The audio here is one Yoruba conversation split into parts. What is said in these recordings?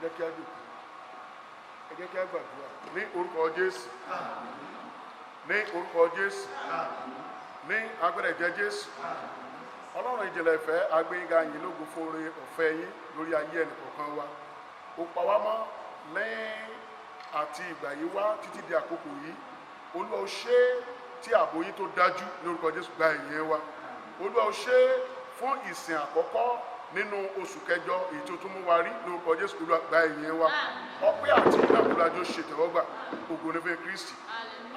Jẹ́ kí á jòkó. Ẹ jẹ́ kí á gbàdúrà. Ní orúkọ Jésù, ní orúkọ Jésù, ní agbára ẹ̀jẹ̀ Jésù, Ọlọ́run ìjìnlẹ̀ ìfẹ́, a gbé yín ga, yín lógo fún oore ọ̀fẹ́ yín lórí ayé ẹnì kọ̀ọ̀kan wa. Ó pa wá mọ́ lẹ́yìn àti ìgbà yìí wá títí di àkókò yìí. Olúwa, ó ṣe é tí ààbò yín tó dájú. Ní orúkọ Jésù, gba ìyìn wa. Olúwa, ó ṣe é fún ìsìn àkọ́kọ́ nínú oṣù kẹjọ èyí tó tún mú wa rí. Ní orúkọ Jésù, Olúwa, gba ìyìn wa. Ọpẹ́ àti iná ìlàjò ṣètẹ́wọ́gbà. Ògo ní fún Kristi.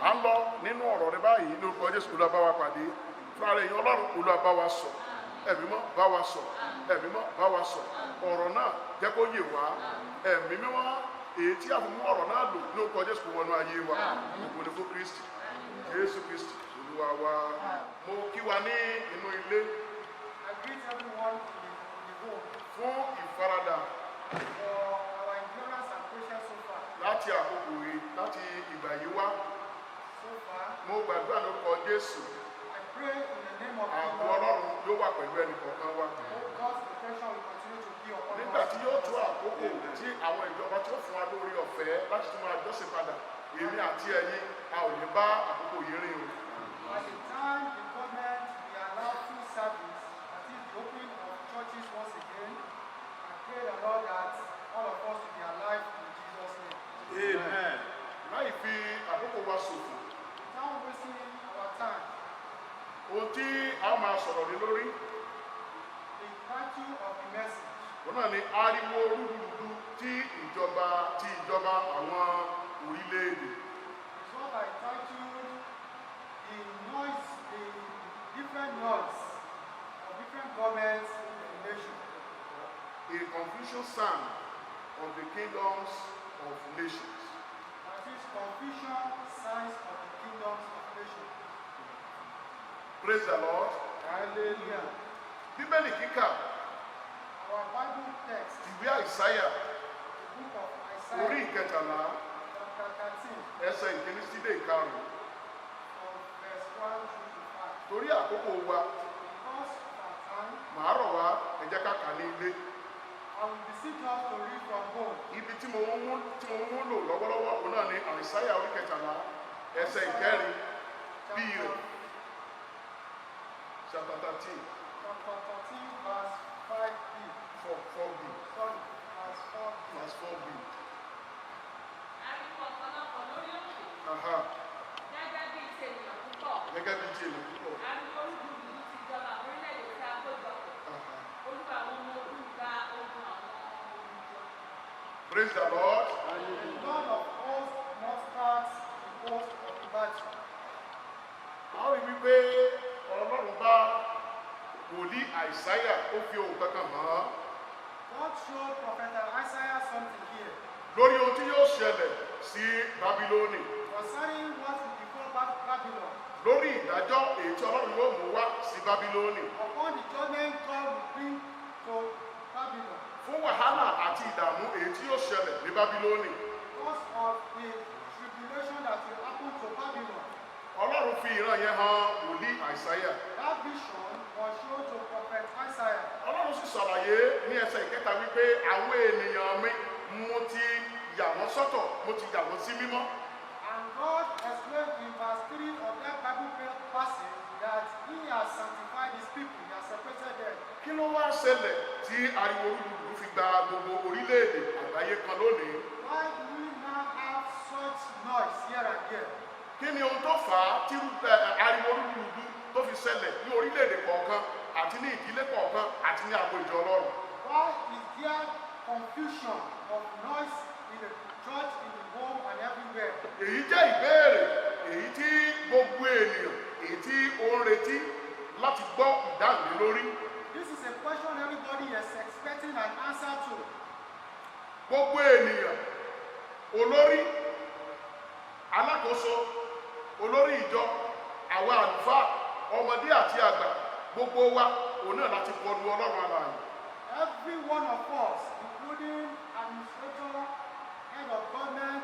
À ń lọ nínú ọ̀rọ̀ rẹ báyìí. Ní orúkọ Jésù, Olúwa, bá wa pàdé fúnra rẹ̀ yín. Ọlọ́run, Olúwa, bá wa sọ. Ẹ̀mí mọ́, bá wa sọ. Ẹ̀mí mọ́, bá wa sọ. Ọ̀rọ̀ náà, jẹ́ kó yé wa. Ẹ̀mí Mímọ́ èyí tí a fi mú ọ̀rọ̀ náà lò, ní orúkọ Jésù, kó wọnú ayé wa. Ògo ní fún Kristi. Jésù Kristi Olúwa wa. Mo kí wa ní inú ilé I greet everyone in the home fún ìfaradà for our endurance and patience so far. láti àkókò yìí, láti ìgbà yìí wá. So far, Mo gbàdúrà lórúkọ Jésù, I pray in the name of the ààbò Lord, Ọlọ́run yóò wà pẹ̀lú ẹnì kọ̀ọ̀kan wa. God's protection will continue to be upon Nígbà us. tí yóò tó àkókò tí àwọn ìjọba tí ó fún wa lórí ọ̀fẹ́ láti tún máa jọ́sìn padà, èmi àti ẹ̀yin, a ò ní bá àkókò yìí rìn o. By the time the government will allow full service, that is, the opening of churches once again, I pray the Lord that all of us will be alive in Jesus' name. Amen. Láì fi àkókò wa ṣòfò, Without wasting our time, ohun tí a máa sọ̀rọ̀ lé lórí, the title of the message òun náà ni ariwo rúdurùdu tí ìjọba àwọn orílẹ̀-èdè. is what I titled "The Noise, the Different Noise of Different Governments in the Nation." A confusion sound of the kingdoms of nations. That is, confusion, signs of the kingdoms of nations. Praise the Lord. Hallelujah. Bíbélì kíkà, Our Bible text, ìwé Àìsáyà, the book of orí Isaiah, 13, chapter 13, ẹsẹ̀ 1 sí dé 5. from verse 1 through to 5. Torí àkókò wa, Because of our time, màá rọ̀ wá, ẹ jẹ́ ká kà ní ilé. I will beseech us to read from home. Ibi tí mo ń lò lọ́wọ́lọ́wọ́, òun náà ni Àìsáyà orí 13, ẹsẹ̀ 4 bí rẹ̀, chapter 13. Chapter 13, verse 5b. 4, 4b. Sorry, verse 4b. Verse 4b. Ariwo ọ̀pọ̀lọpọ̀ lórí òkè, gẹ́gẹ́ bíi ti ènìyàn púpọ̀. Gẹ́gẹ́ bí ti ènìyàn púpọ̀. Ariwo rúdurùdu ti ìjọba àwọn orílẹ̀-èdè tí a kó jọ pọ̀. Olúwa àwọn ọmọ ogun gba ogun àwọn ọmọ ogun jọ. Praise the Lord. The Lord of hosts musters the host of the battle. A ó rí wípé Ọlọ́run bá wòlíì Àìsáyà, ó fi ohun kankan hàn án God showed Prophet Isaiah something here lórí ohun tí yóò ṣẹlẹ̀ sí Bábílónì, concerning what will befall Babylon, lórí ìdájọ́ èyí tí Ọlọ́run yóò mú wá sí Bábílónì, upon the judgment God will bring to Babylon, fún wàhálà àti ìdààmú èyí tí yóò ṣẹlẹ̀ ní Bábílónì. Because of the tribulation that will happen to Babylon. Ọlọ́run fi ìran yẹn hàn wòlíì Àìsáyà. That vision was shown to Prophet Isaiah. Ọlọ́run sì ṣàlàyé ní ẹsẹ̀ 3 wípé àwọn ènìyàn mi, mo ti yà wọ́n sọ́tọ̀, mo ti yà wọ́n sí mímọ́. And God explained in verse 3 of that Bible passage that He has sanctified His people, He has separated them. Kí ló wá ṣẹlẹ̀ tí ariwo rúdurùdu fi gba gbogbo orílẹ̀-èdè àgbáyé kan lónìí? Why do we now have such noise here and there? Kí ni ohun tó fà á tí ariwo rúdurùdu tó fi ṣẹlẹ̀ ní orílẹ̀-èdè kọ̀ọ̀kan àti ní ìdílé kọ̀ọ̀kan àti ní agbo ìjọ Ọlọ́run? Why is there confusion of noise in the church, in the home, and everywhere? Èyí jẹ́ ìbéèrè èyí tí gbogbo ènìyàn èyí tí ó ń retí láti gbọ́ ìdáhùn lé lórí. This is a question everybody is expecting an answer to. Gbogbo ènìyàn, olórí, alákòóso, olórí ìjọ, àwọn àlùfáà, ọmọdé àti àgbà, gbogbo wa òun náà láti kọlu Ọlọ́run alààyè. Every one of us, including administrator, head of government,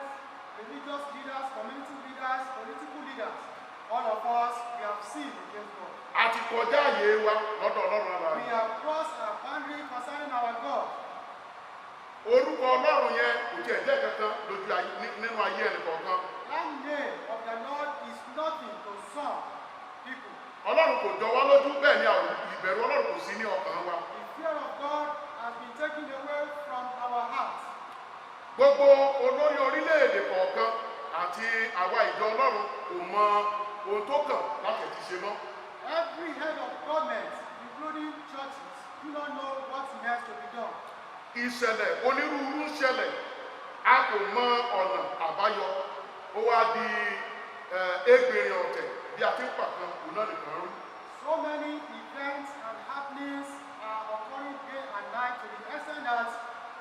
religious leaders, community leaders, political leaders, all of us, we have sinned against God. A ti kọjá àyè wa lọ́dọ̀ Ọlọ́run We alààyè. have crossed our boundary concerning our God. Orúkọ Ọlọ́run tiẹ̀ jẹ́ kankan lójú ayé nínú ayé ẹnì kọ̀ọ̀kan. That name of the Lord is nothing to some people. Ọlọ́run kò jọ wá lójú, bẹ́ẹ̀ ni àwọn ìbẹ̀rù Ọlọ́run kò sí ní ọkàn wa. The fear of God has been taken away from our hearts. Gbogbo olórí orílẹ̀-èdè kọ̀ọ̀kan àti àwa ìjọ Ọlọ́run kò mọ ohun tó kàn láti ti ṣe mọ́. Every head of government, including churches, do not know what's next to be done. Ìṣẹ̀lẹ̀ onírúurú ń ṣẹlẹ̀, a kò mọ ọ̀nà àbáyọ. Ó wá di ẹgbẹ̀rin ọ̀tẹ̀, bí a ti ń pàkan òun náà nìkan rú. So many events and happenings are occurring day and night to the extent that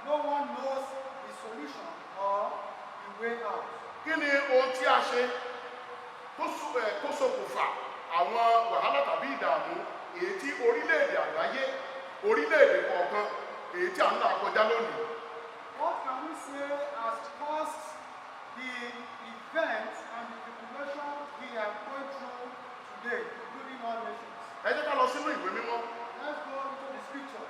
no one knows the solution or the way out. Kí ni ohun tí a ṣe tó ṣokùnfà àwọn wàhálà tàbí ìdààmú èyí tí orílẹ̀-èdè àgbáyé, orílẹ̀-èdè kọ̀ọ̀kan, èyí tí à ń là kọjá lónìí? What can we say has caused the events and the tribulation we are going through today, including all nations? Ẹ jẹ́ ká lọ sínú ìwé mímọ́. Let's go into the scripture.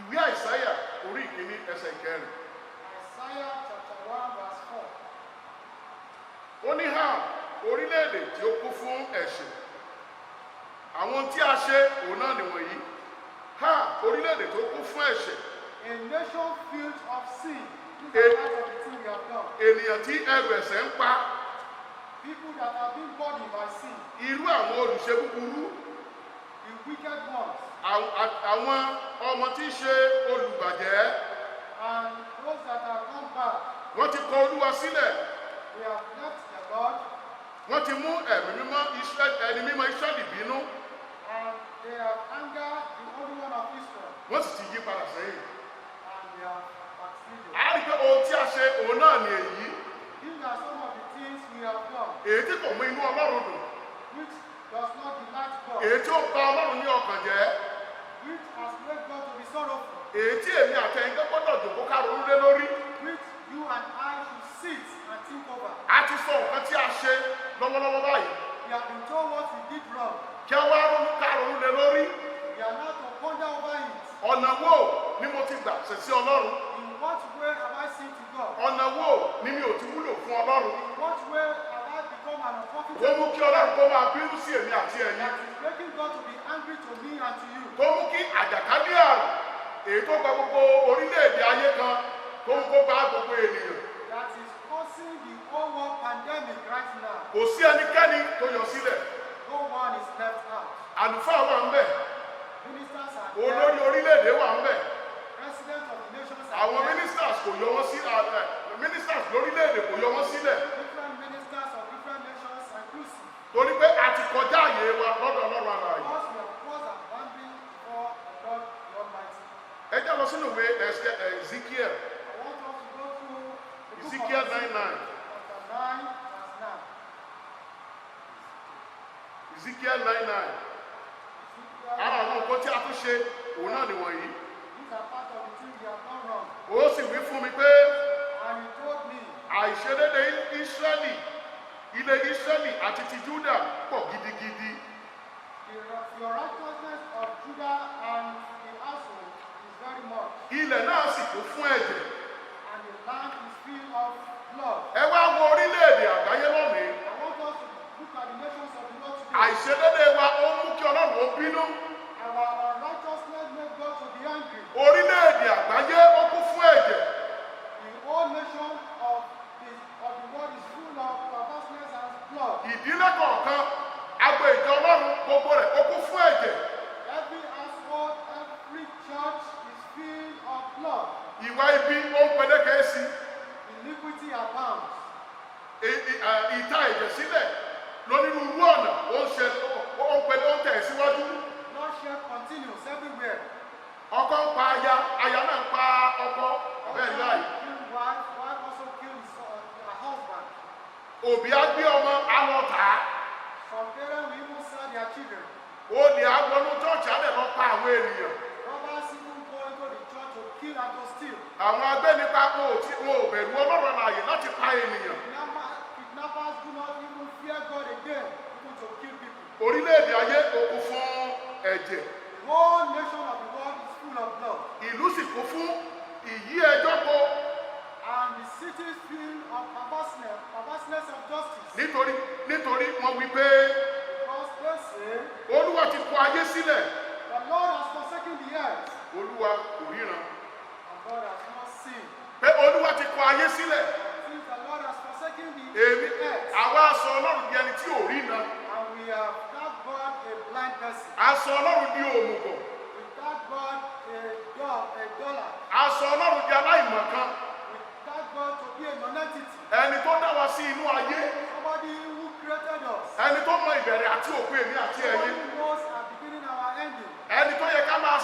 Ìwé Àìsáyà orí 1 ẹsẹ̀ 4. Isaiah chapter 1, verse 4. Ó ní, "Hà, orílẹ̀-èdè tí ó kún fún ẹ̀ṣẹ̀." Àwọn tí a ṣe òun náà nìwọ̀nyí. Hà, orílẹ̀-èdè tó kún fún ẹ̀ṣẹ̀, A nation filled of sin. These are part of the thing we have done. ènìyàn tí ẹrù ẹ̀ṣẹ̀ ń pa, People that have been burdened by sin, irú àwọn olùṣe búburú, the wicked ones, àwọn ọmọ tí í ṣe olùbàjẹ́. and those that have gone back, Wọ́n ti kọ Olúwa sílẹ̀. they have left the Lord, Wọ́n ti mú ẹ̀mí mímọ́ Ísírẹ́lì, ẹni mímọ́ Ísírẹ́lì bínú. and they have angered the Holy One of Israel, Wọ́n sì ti yí padà sẹ́yìn. and they have backslidden. A rí pé ohun tí a ṣe òun náà ni èyí, These are some of the things we have done, èyí tí kò mú inú Ọlọ́run dùn, which does not delight God, èyí tí ó bà Ọlọ́run ní ọkàn jẹ́, which has made God to be sorrowful, èyí tí èmi àti ẹ̀yin tó gbọ́dọ̀ jòkó ká ronú lé lórí. which you and I should sit and think over. A ti sọ nǹkan tí a ṣe lọ́wọ́lọ́wọ́ báyìí. We have been told what we did wrong. Kí a wá ronú, ká ronú lé lórí. We are now to ponder over it. Ọ̀nà wo ni mo ti gbà ṣẹ̀ sí Ọlọ́run? In what way have I sinned to God? Ọ̀nà wo ni mi ò ti wúlò fún Ọlọ́run In what way have I become an tó unprofitable mú kí Ọlọ́run kó máa bínú sí èmi àti ẹ̀yin, that is making God to be angry to me and to you? tó mú kí àjàkálẹ̀ àrùn èyí tó gba gbogbo orílẹ̀-èdè ayé kan, tó mú kó bá gbogbo ènìyàn? That is causing the whole world pandemic right now. Kò sí ẹnikẹ́ni tó yọ sílẹ̀. No one is left out. Àlùfáà wà ńbẹ̀, Ministers are olórí there. orílẹ̀-èdè wà ńbẹ̀, President of the nations are àwọn there. ministers kò yọ wọ́n sí, ministers lórílẹ̀-èdè kò yọ wọ́n sílẹ̀. Different ministers of different nations are inclusive. Torí pé a ti kọjá àyè wa lọ́dọ̀ Ọlọ́run alààyè. Because we have crossed our boundary before the Lord the Almighty. Ẹ jẹ́ lọ sínú ìwé Ezekiel. I want us to go through the book Ezekiel of 9:9. Chapter 9, verse 9. Ezekiel 9:9. Ezekiel, Ara àwọn nǹkan tí a tún ṣe òun náà nìwọ̀nyí. These are part of the things we have done wrong. Ó sì wí fún mi pé, And he told me, àìṣedédé Ísírẹ́lì, ilé Ísírẹ́lì àti ti Júdà pọ̀ gidigidi. The unrighteousness of Judah and the household is very much, Ilẹ̀ náà sì kún fún ẹ̀jẹ̀. and the land is filled of blood. Ẹ wá wo orílẹ̀-èdè àgbáyé lónìí. I want us to look at the nations of the world today. Àìṣedédé wa ó mú kí Ọlọ́run ó bínú. Our unrighteousness made God to be angry. Orílẹ̀-èdè àgbáyé ó kún fún ẹ̀jẹ̀. The whole nation of the world is full of perverseness and blood. Ìdílé kọ̀ọ̀kan, agbo ìjọ Ọlọ́run, gbogbo rẹ̀ ó kún fún ẹ̀jẹ̀. Every household, every church is filled of blood. Ìwà ibi ó ń peléke sí. Iniquity abounds. Ìta ẹ̀jẹ̀ sílẹ̀ lónírúurú ọ̀nà ó ń ṣe, ó ń pele, ó ń tẹ̀ síwájú. Bloodshed continues everywhere. Ọkọ ń pa aya, aya náà ń pa ọkọ bẹ́ẹ̀ ní báyìí. Husband kill wife, wife also kill her husband. Òbí á gbé ọmọ, á lọ tà á. Some parents will even sell their children. Olè á wọnú chọ́ọ̀chì, á dẹ̀ lọ pa àwọn ènìyàn. Robbers even go into the church to kill and to steal. Àwọn agbẹ́nipa wọn ò bẹ̀rù Ọlọ́run ààyè láti pa ènìyàn. Kidnappers do not even fear God again, even to kill people. Orílẹ̀-èdè ayé ó kún fún ẹ̀jẹ̀. The whole nation of the world is full of blood. Ìlú sì kún fún ìyí ẹjọ́ po. And the city ayé sílẹ̀. The Lord has forsaken the earth, Olúwa kò ríran. And God has not seen. Pé Olúwa ti kọ ayé sílẹ̀. Since the Lord has forsaken the Èmi earth, àwa sọ Ọlọ́run di ẹni tí ò ríran. And we have that God a blind person. A sọ Ọlọ́run di òmùgọ̀. We that God a dog, a dollar. A sọ Ọlọ́run di aláìmọ̀kan. We that God to be a non-entity. Ẹni tó dá wa sí inú ayé. Somebody who created us. Ẹni tó mọ ìbẹ̀rẹ̀ àti òpin èmi àti Somebody ẹ̀yin. who knows our beginning and our ending. Ẹni tó yẹ ká máa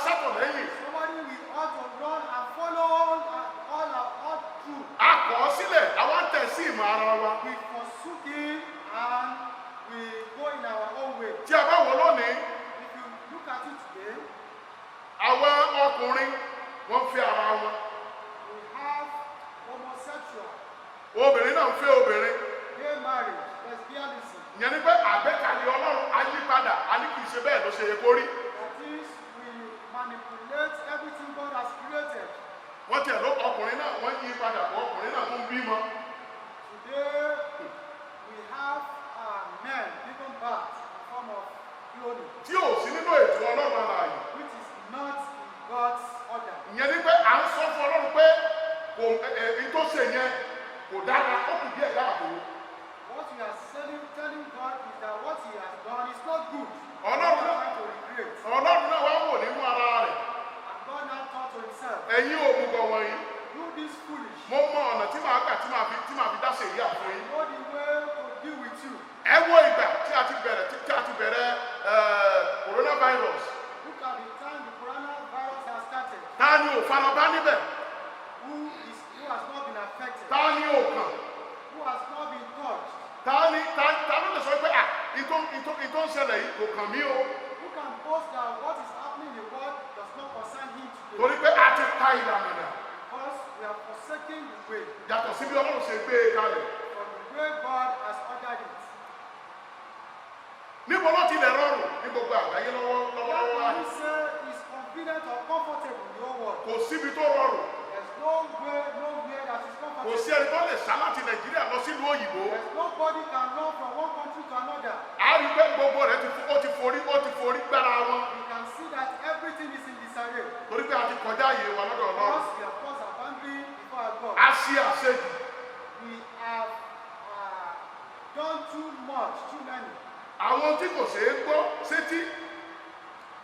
sátọ̀ lẹ́yìn. Somebody we ought to run and follow all through. A kọ̀ ọ́ sílẹ̀, àwa ń tẹ̀ sí ìmọ̀ ara wa. We forsook him and we go in our own way. Tí a bá wò lónìí, If you look at it today, àwọn ọkùnrin wọ́n ń fẹ́ ara wọn. We have homosexual, Obìnrin náà ń fẹ́ obìnrin. Gay marriage, lesbianism. Ìyẹn ni pé àgbékalẹ̀ Ọlọ́run ayípadà, a ní kì í ṣe bẹ́ẹ̀ ló ṣe yẹ kó rí. That is, we manipulate everything God has created. Wọ́n tiẹ̀ ló ọkùnrin náà wọ́n yí padà, ọkùnrin náà tún bímọ. Today, we have men giving birth in form of cloning, tí ò sí nínú ètò Ọlọ́run alààyè. Which is not in God's order. Ìyẹn ni pé à ń sọ fún Ọlọ́run pé kò ẹ ẹ tó ṣe yẹn kò dára, ó kù díẹ̀ káàtó. What we are telling God is that what He has done is not good. Ọlọ́run We náà are trying to recreate. Ọlọ́run náà wá wò nínú ara rẹ̀. And God now thought to himself, Ẹ̀yin òmùgọ̀ wọ̀nyí, "Do this foolish. mo mọ ọ̀nà tí màá gbà tí màá fi dá sẹ̀ríà fún yín. Know the way to deal with you." Ẹ wo ìgbà tí a ti bẹ̀rẹ̀ coronavirus. Look at the time the coronavirus has started. Ta ni ò farabá níbẹ̀? Who has not been affected? Ta ni ò kàn? Who has not been touched? Ta ni ta ló lè sọ pé à ìtò ń ṣẹlẹ̀ yìí kò kàn mí o? Who can boast that what is happening in the world does not concern him today? Torí pé a ti ta ìlànà dà. Because we are forsaking the way Yàtọ̀ sí bí Ọlọ́run ṣe gbé e kalẹ̀. From the way God has ordered it. Níbo ló tilẹ̀ rọrùn ní gbogbo àgbáyé lọ́wọ́ What lọ́wọ́lọ́wọ́ can báyìí? you say is convenient or comfortable in the whole world? Kò síbi tó rọrùn. There's no way, nowhere that is Kò comfortable. sí ẹni tó lè sá láti Nàìjíríà lọ sílùú òyìnbó. There's nobody can run from one country to another. A rí i pé gbogbo rẹ̀ ti fo- ó ti forí gbára wọn. You can see that everything is in disarray. Torí pé a ti kọjá àyè wa lọ́dọ̀ Ọlọ́run. Because we have crossed our boundary before our God. A ṣe àṣejù. We have done too much, too many. Àwọn tí kò ṣeé gbọ́ sétí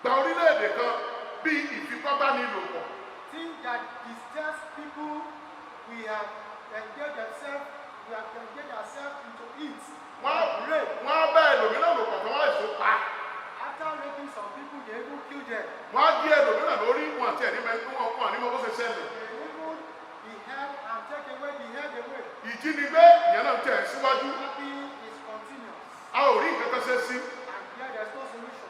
gba orílẹ̀-èdè kan bíi ìfipábánilòpọ̀. Things that distress people, we have engaged themselves, we have engaged ourselves into it. Wọ́n á Rape. Wọ́n á bá ẹlòmíràn lò pọ̀ tó wọ́n á èso pa. After raping some people, they even kill them. Wọ́n á gé ẹlòmíràn lórí wọn àti ẹ̀ní mẹ́rin wọn wọn ní mọ bó ṣe ṣẹlẹ̀. They even behead and take away the head away. Ìjínigbé ìyẹn náà tẹ̀ síwájú. Happy is continuous. A ò rí nǹkan kan ṣe sí. And here there's no solution.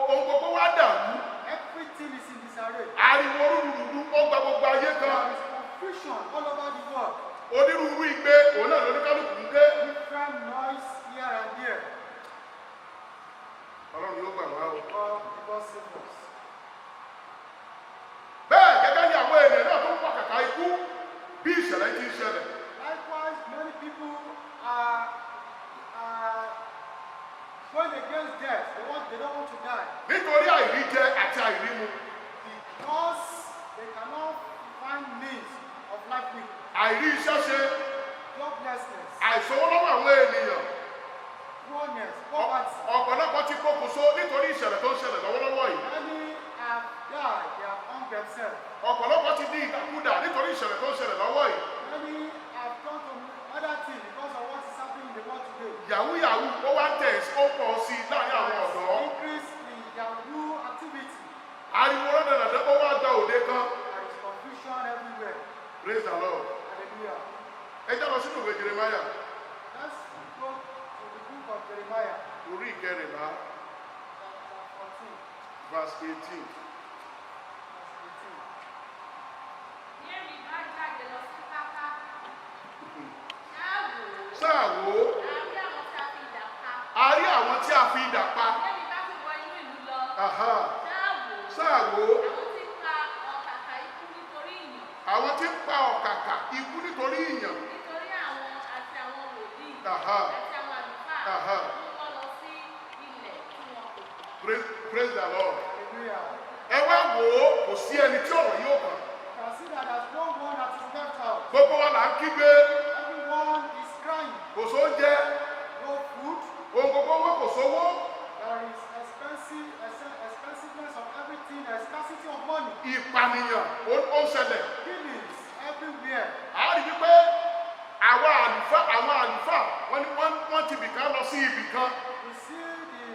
Ohun gbogbo wá dàrú. Everything is in disarray. Ariwo rúdurùdu ó gba gbogbo ayé kan. There is confusion all over the world. Onírúurú igbe òun náà lóníkálùkù ń ké. Different noise here and there. Ọlọ́run yóò gbà wá o. God save us. Bẹ́ẹ̀ gẹ́gẹ́ ni àwọn ènìyàn náà tó ń pàkàkà ikú bí ìṣẹ̀lẹ̀ ti ń ṣẹlẹ̀. Likewise, many people are going against death. They don't want to die Nítorí àìríjẹ àti àìrímu, because they cannot find means of livelihood, àìrí iṣẹ́ ṣe, joblessness, àìsówó lọ́wọ́ àwọn ènìyàn. Poorness, poverty. Ọ̀pọ̀lọpọ̀ ti pokùnso nítorí ìṣẹ̀lẹ̀ tó ń ṣẹlẹ̀ lọ́wọ́lọ́wọ́ yìí. Many have died, they have hung themselves. Ọ̀pọ̀lọpọ̀ ti di ìdàkudà nítorí ìṣẹ̀lẹ̀ tó ń ṣẹlẹ̀ lọ́wọ́ yìí. Many have gone to other things because of what is happening in the world today. Yahoo yahoo ó wá ń tẹ̀ ó pọ̀ sí i láàrin àwọn ọ̀dọ́. Increase in Yahoo activity. Ariwo rọ́dọ̀dọ̀dọ̀ ó wá gba òde kan. There is confusion everywhere. Praise the Lord. Hallelujah. Ẹ já lọ sínú ìwé Jeremiah. Let's go to the book of Jeremiah, Orí ìkẹrìnlá, chapter 14, verse 18. Verse 18. Bí èmi bá jáde lọ sí pápá, ṣáà wò ó, Sáà wò ó, a rí àwọn tí a fi idà pa. A rí àwọn tí a fi idà pa. Bí èmi bá sì wọ inú ìlú lọ, ṣáà wò ó, Sáà wò ó, àwọn tí ń pa ọ̀kàkà ikú nítorí ìyàn, àwọn tí ń pa ọ̀kàkà ikú nítorí ìyàn. Nítorí àwọn àti àwọn wòlíì, àti àwọn àlùfáà, mú wọn lọ sí ilẹ̀ tí Praise the Lord. Hallelujah. Ẹ wá wò ó, kò sí ẹni tí ọ̀rọ̀ yóò kàn. You can see that there's no one that is left out. Gbogbo wa là ń kígbe. Everyone is crying. Kò sóúnjẹ. No food. Ohun gbogbo wọn, kò sówó. There is expensiveness of everything. There is scarcity of money. Ìpànìyàn ó ń ṣẹlẹ̀. Killings everywhere. A rí wípé àwọn àlùfáà wọ́n ní wọ́n ti ibìkan lọ sí ibìkan. We see the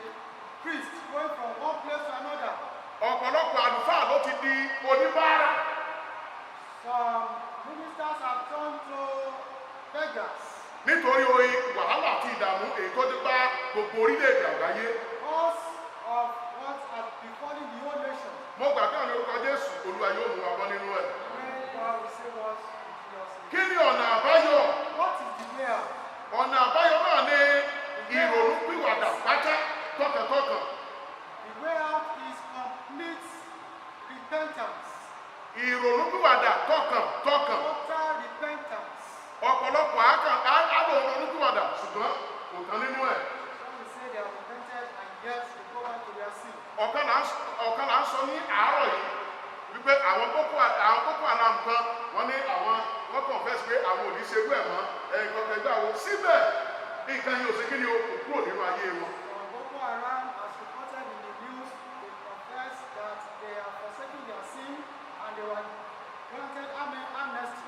priests going from one place to another. Ọ̀pọ̀lọpọ̀ àlùfáà ló ti di oníbàárà. Some ministers have turned to beggars nítorí oyin wàhálà àti ìdààmú èyí tó ti bá gbogbo orílẹ̀-èdè àgbáyé. Because of what has befallen the whole nation. Mo gbàgbọ́ ní orúkọ Jésù, Olúwa yóò mú wa bọ́ nínú ẹ̀. Pray God will save us in Jesus' name. Kí ni ọ̀nà àbáyọ? What is the way out? Ọ̀nà àbáyọ náà ni ìrònúpìwàdà pátá, tọkàntọkàn. The way out is complete repentance. Ìrònúpìwàdà tọkàntọkàn. Total repentance. Ọ̀pọ̀lọpọ̀ àákàn á lòun ronúpìwàdà, ṣùgbọ́n kò tán nínú ẹ̀. Some will say they have repented and yet they go back to their sin. Ọ̀kan là ń sọ ní àárọ̀ yìí wípé àwọn Boko Haram kan, wọ́n ní àwọn wọ́n confess pé àwọn ò ní ṣerú ẹ̀ mọ́, ẹ̀yìn kankan ẹgbẹ́ àwọn. Síbẹ̀, nǹkan yìí ò sí kí ni o, kò kúrò nínú ayé wọn. Some Boko Haram, as reported in the news, they confessed that they have forsaken their sin and they were granted amnesty.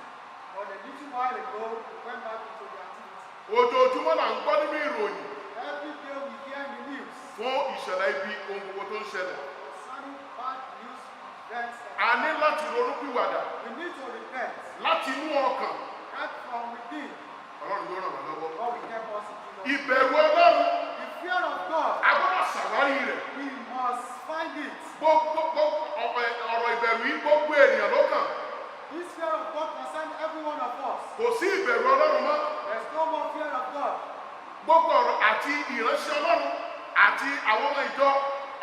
But a little while ago, they went back into the activity. Ojoojúmọ́ là ń gbọ́ nínú ìròyìn Every day we hear in the news fún ìṣẹ̀lẹ̀ ibi, ohun gbogbo tó ń ṣẹlẹ̀. Concerning bad news events. A ní láti ronúpìwàdà We need to repent láti inú ọkàn. Right from within. Ọlọ́run yóò ràn wá lọ́wọ́. God will help us in Jesus' name. Ìbẹ̀rù Ọlọ́run, The fear of God, a gbọ́dọ̀ ṣàwárí rẹ̀. We must find it. Gbogbo ọ̀rọ̀ ìbẹ̀rù yìí, gbogbo ènìyàn ló kàn. This fear of God concerns every one of us. Kò sí ìbẹ̀rù Ọlọ́run mọ́. There's no more fear of God. Gbogbo ọ̀rọ̀ àti ìránṣẹ́ Ọlọ́run àti àwọn ọmọ ìjọ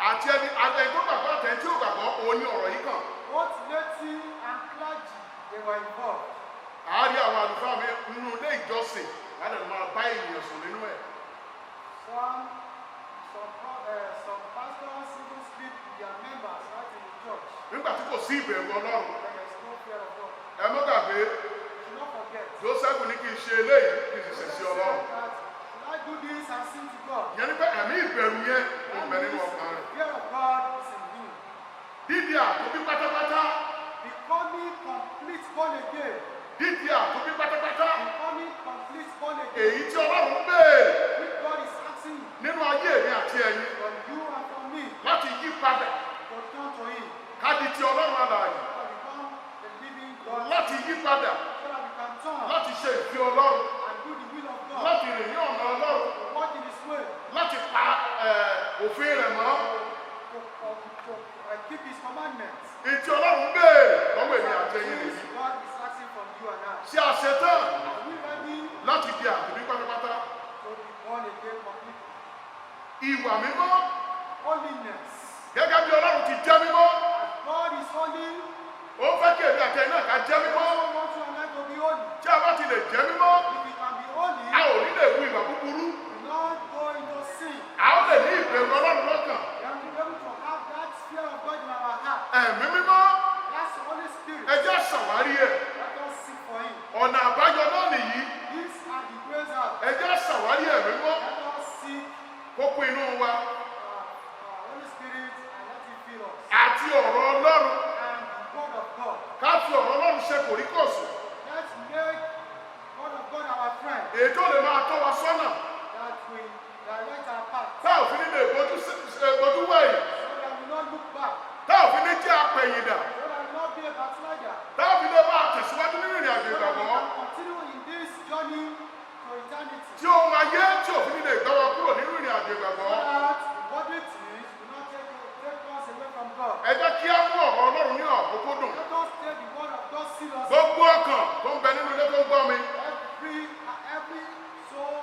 àti ẹni tó gbàgbọ́ àti ẹni tí ò gbàgbọ́, òun ni ọ̀rọ̀ yìí kàn. Both laity and clergy, they were involved. Àárí àwọn àlùfáà mi nínú ilé ìjọsìn láti máa bá ènìyàn sùn nínú ẹ̀. Some pastors even sleep with their members right in the church. Nígbà tí kò sí ìbẹ̀rù Ọlọ́run. But there's no fear of God. Ẹ mọ́ gbàgbé, You should not forget. Joseph ní kí n ṣe eléyìí kí n sì ṣẹ̀ sí Joseph Ọlọ́run. said that, "Should I do this and sin to God?" Ìyẹn ni pé ẹ̀mí ìbẹ̀rù yẹn kò That bẹ nínú means ọkàn rẹ̀. fear of God is in him. Dídi àtúnbí pátápátá. Becoming complete born again. Dídi àtúnbí pátápátá. Becoming complete born again. Èyí tí Ọlọ́run béèrè Which God is asking nínú ayé mi àti ẹ̀yin from you and from me láti yí padà, to turn to him. ká di ti Ọlọ́run alààyè. So that we become the living God. Láti yí padà, So that we can turn láti ṣe ìfẹ́ Ọlọ́run, and do the will of God. láti rìn ní ọ̀nà Ọlọ́run, To walk in his way. láti pa òfin rẹ̀ mọ́. To keep his commandments. Èyí tí Ọlọ́run béèrè lọ́wọ́ èmi àti ẹ̀yin Things nìyí. God is asking from you and I. Ṣé a ṣe tán Are we ready láti di àtúnbí pátápátá? To be born again completely? Ìwà mímọ́, Holiness. gẹ́gẹ́ bí Ọlọ́run ti jẹ́ mímọ́, As God is holy, ó fẹ́ kí èmi àti ẹ̀yin náà ká jẹ́ mímọ́. also want you and I to be holy. Tí a bá ti lè jẹ́ mímọ́, If we can be holy, a ò ní lè hu ìwà búburú. We will not go into sin. A ó lè ní ìbẹ̀rù Ọlọ́run lọ́kàn. Then we will be able to have that fear of God in our heart. Ẹ̀mí Mímọ́, That's the Holy Spirit. ẹ jẹ́ ṣàwárí ẹ̀. Let us seek for Him. Ọ̀nà àbáyọ náà nìyí. These are the ways out. Ẹ jẹ́ ṣàwárí Ẹ̀mí Mímọ́ Let us seek kókó inú wa Holy Spirit and let Him fill us. àti ọ̀rọ̀ Ọlọ́run. And the Word of God. Ká fi ọ̀rọ̀ Ọlọ́run ṣe kòríkòsùn, Let's make Word of God our friend èyí tó lè máa tọ́ wa sọ́nà, that will direct our path tá ò fi ní lè bójú wẹ̀yìn, so that we will not look back, tá ò fi ní jẹ́ apẹ̀yìndà, so that we will not be a backslider, tá ò fi lè máa tẹ̀síwájú nínú ìrìn àjò so that we ìgbàgbọ́, can continue in this journey to eternity. Tí ohun ayé tí ò fi ní lè gbá wa kúrò nínú ìrìn àjò So ìgbàgbọ́. that worldly things will not take us away from God. Ẹ jẹ́ kí á mú ọ̀rọ̀ Ọlọ́run ní ọ̀kúnkúndùn. Let us take the word of God seriously. Gbogbo ọkàn tó ń bẹ nínú ilé tó ń gbọ́ mi, Every soul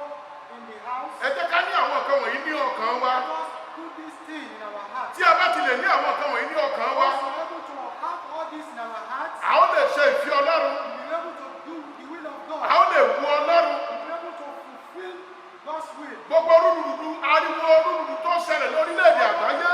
in the house, ẹ jẹ́ ká ní àwọn nǹkan wọ̀nyí ní ọkàn wa. Let us put this thing in our heart. Tí a bá ti lè ní àwọn nǹkan wọ̀nyí ní ọkàn wa, Once we're able to have all this in our hearts, a ó lè ṣe ìfẹ́ Ọlọ́run, we'll be able to do the will of God. a ó lè wu Ọlọ́run. We'll be able to fulfill God's will. Gbogbo rúdurùdu, ariwo rúdurùdu tó ń ṣẹlẹ̀ lórílẹ̀-èdè àgbáyé,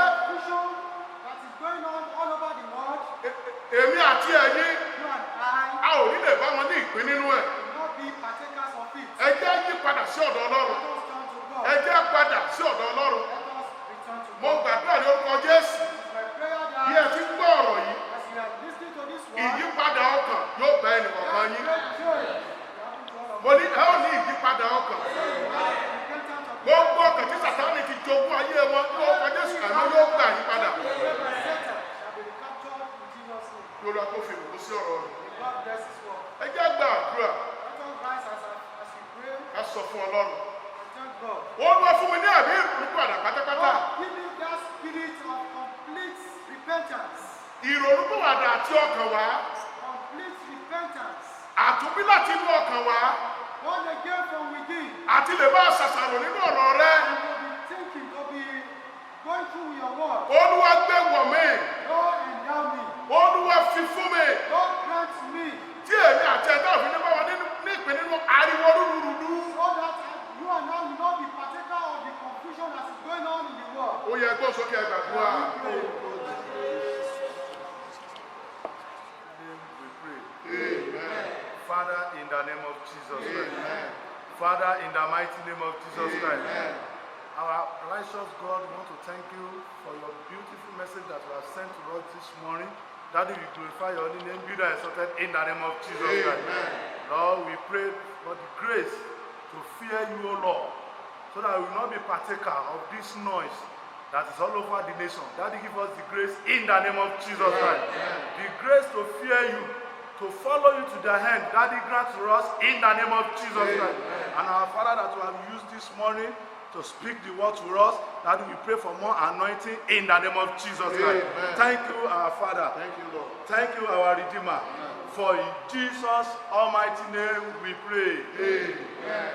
àti ẹ̀yin, You and I a ò ní lè bá wọn ní ìpín nínú ẹ̀. will not be partakers of it. Ẹ jẹ́ yí padà sí ọ̀dọ̀ Ọlọ́run. Let us turn to God. Ẹ jẹ́ padà sí ọ̀dọ̀ Ọlọ́run. Let us return to Mo God. gbàdúrà ní orúkọ Jésù. It is my prayer Bí ẹ that ti ń gbọ́ ọ̀rọ̀ yìí, as you are listening to this word, ìyípadà ọkàn yóò bá ẹnìkọ̀ọ̀kan that yín. great change will happen to all of Mo us. ní ẹ ó ní ìyípadà ọkàn. Repentance of Gbogbo ọkàn tí Sàtánì ti jogún ayé wọn ní orúkọ Jésù, àmì yóò gbà yín padà. Satan shall be recaptured in Jesus' name. Kí Olúwa kó fi ìbùkún sí ọ̀rọ̀ rẹ̀. May God bless His word. Ẹ jẹ́ gba àdúrà. Let us rise as we pray Ká sọ fún Ọlọ́run. and thank God. Olúwa, fún mi ní ẹ̀mí ìrònúpìwàdà pátápátá. God, give me that spirit of complete repentance. Ìrònúpìwàdà àti ọkàn wá. Complete repentance. Àtúnbí láti inú ọkàn wá. Born again from within. Àti lè máa ṣàṣàrò nínú ọ̀rọ̀ rẹ. And to be thinking, to be going through your word. Olúwa, gbé wọ̀ mí. Lord, endow me. Olúwa, fi fún mi. Lord, grant me. Tí èmi àti ẹ̀dá òfin ní bá wọn ní ìpín nínú ariwo rúdurùdu. So that you and I will not be partaker of the confusion that is going on in the world. Ó yẹ gbọ́n sókè, ẹ gbàdúrà. We pray. Name we pray. Amen. Father, in the name of Jesus Christ. Amen. Father, in the mighty name of Jesus Christ. Amen. Our righteous God, we want to thank you for your beautiful message that you have sent to us this morning. Daddy, we glorify your holy name, be thou exalted in the name of Jesus Christ. Amen. Lord, we pray for the grace to fear you, O Lord, so that we will not be partaker of this noise that is all over the nation. Daddy, give us the grace in the name of Jesus Christ. The grace to fear you, to follow you to the end. Daddy, grant to us in the name of Jesus Christ. And our Father that you have used this morning to speak the word to us, Daddy, we pray for more anointing in the name of Jesus Christ. Amen. Thank you, our Father. Thank you, Lord. Thank you, our Redeemer. For in Jesus' almighty name we pray. Amen.